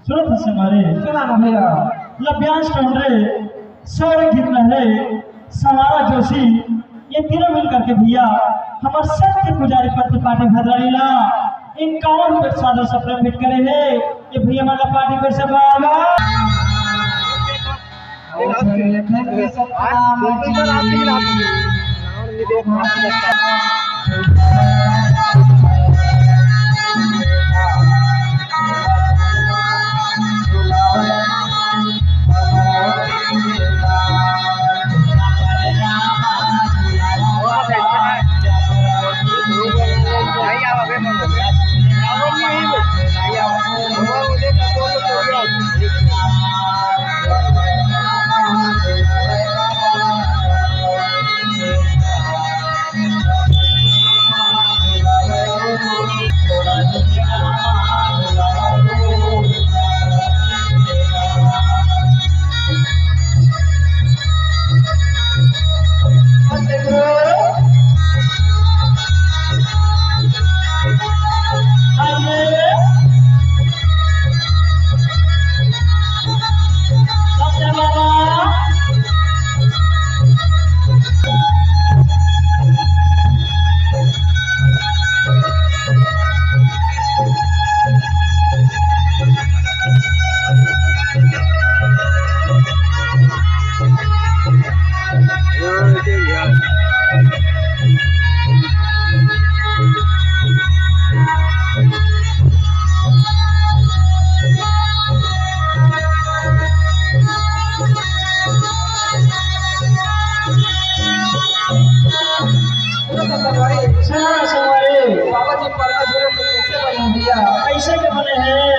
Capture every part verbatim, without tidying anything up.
सुनत हस संगवारी? सुना ना भैया। लभ्यांश टोंडरे, सौरभ गीत लहरे, संवारा जोशी, ये तीनों मिल करके भैया हमर सत्य पुजारी पंथ पार्टी भद्राणी ला इक्यावन रुपये सादर से प्रेम भेंट करे हे। ये भैया मन ला पार्टी कर से बाबा। सुना संगवारी, बाबा जी परमेश्वर के कैसे बने भैया? कैसे के बने हैं?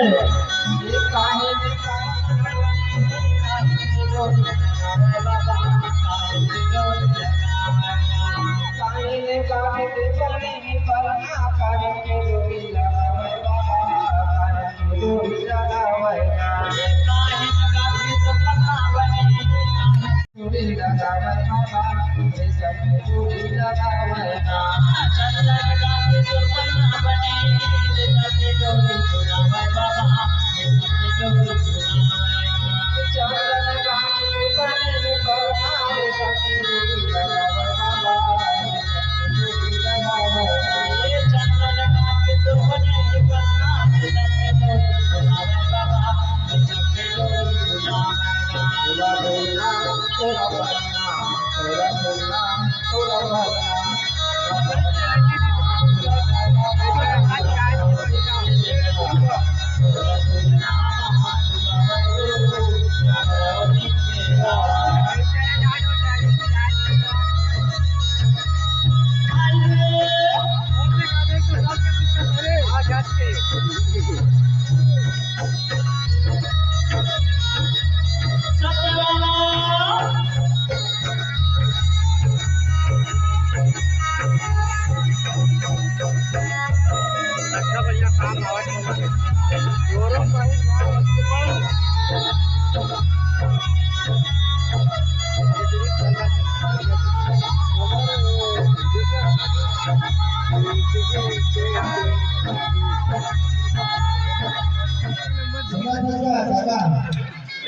अच्छा भैया, काम आवत है।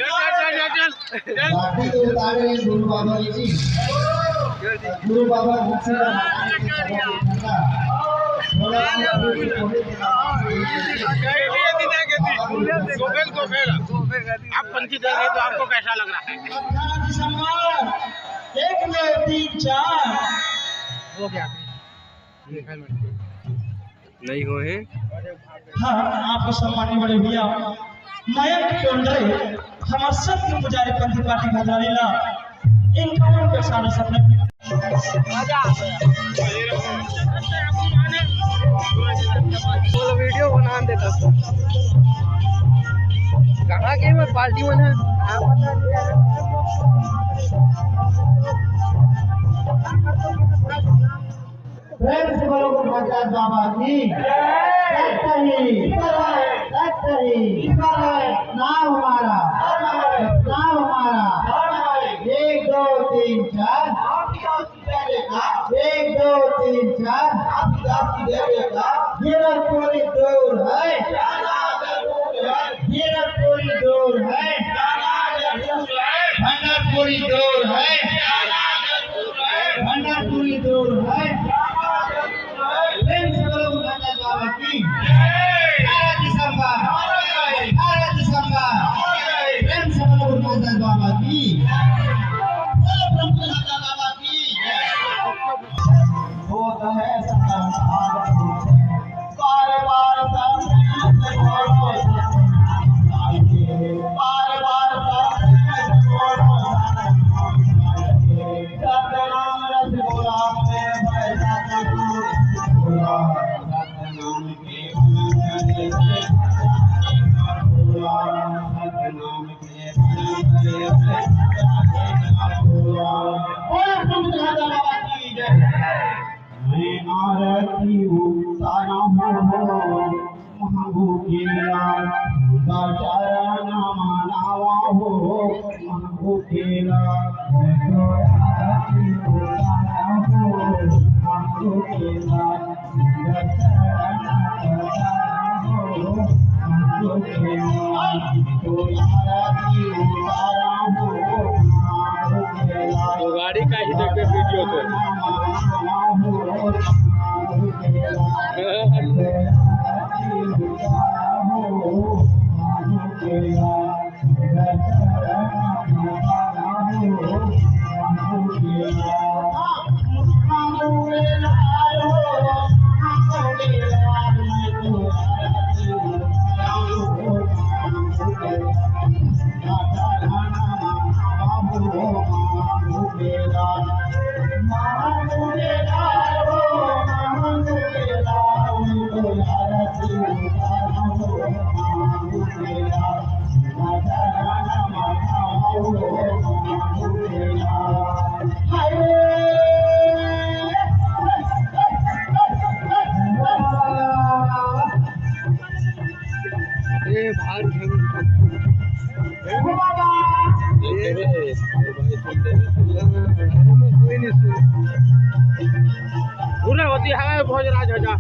चल, चल, चल, चल, चल। बाटी तो उतारे हैं गुरु बाबा जी की। गुरु बाबा जी से ठंडा। थोड़ा सा आप पंथी दे रहे तो आपको कैसा लग रहा है? अठारह दिसंबर, एक, दो, तीन, चार। हो गया। नहीं होए। हाँ, आपको सम्माननीय बड़े भैया मयंक टोंडरे, हमर सत्य पुजारी पंथी पार्टी भद्राणी ला इक्यावन पैसा में सबने बोलो, वीडियो बना देता था। कहाँ के मैं पार्टी बना? प्रेम से बोलो गुरु महाराज बाबा की। सत्य ही, सत्य ही। नाम हमारा, नाम हमारा। एक, दो, तीन, चार। एक, दो, तीन, चार। गिरक पूरी दूर है। गिरक पूरी दूर है, भंडारपुरी दूर है। प्रेम से बोलो गुरु नाथ बाबा की। अठारह दिसंबर, अठारह दिसंबर, प्रेम से बोलो गुरु नाथ बाबा की। बोलो प्रभु नाथ बाबा की। होत है संसार, बार बार संसार, बार बार संसार। सतनाम रस गुलाब में है, सतनाम, सतनाम के सतनाम। बोलो प्रभु राजा बाबा की जय। मैं आरती उतारा हो, महबूब के लाल, चरण मनावा हो, महबूब के लाल। मैं तो आरती उतारा हो, महबूब के लाल। तो गाड़ी का ही देखे वीडियो तो। ए, भार घेऊन। ए, कोई नाही सुरू. पूरा होती है भोजराज हो जा.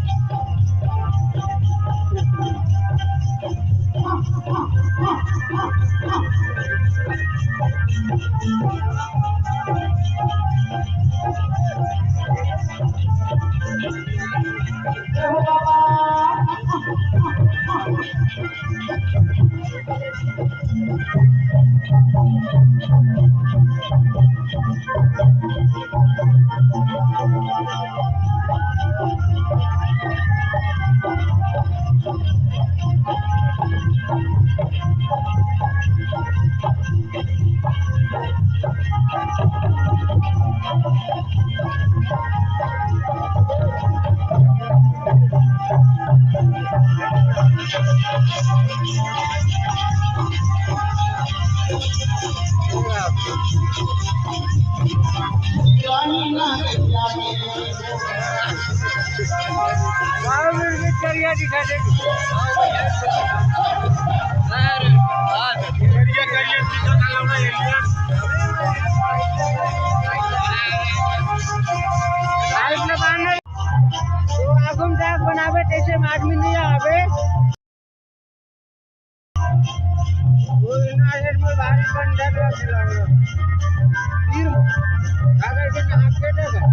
आगम जाग बनावे तैसे आदमी नहीं आवे। वो इनार में भारी बंदर रख लगा। फिर अगर के हाथ के देगा।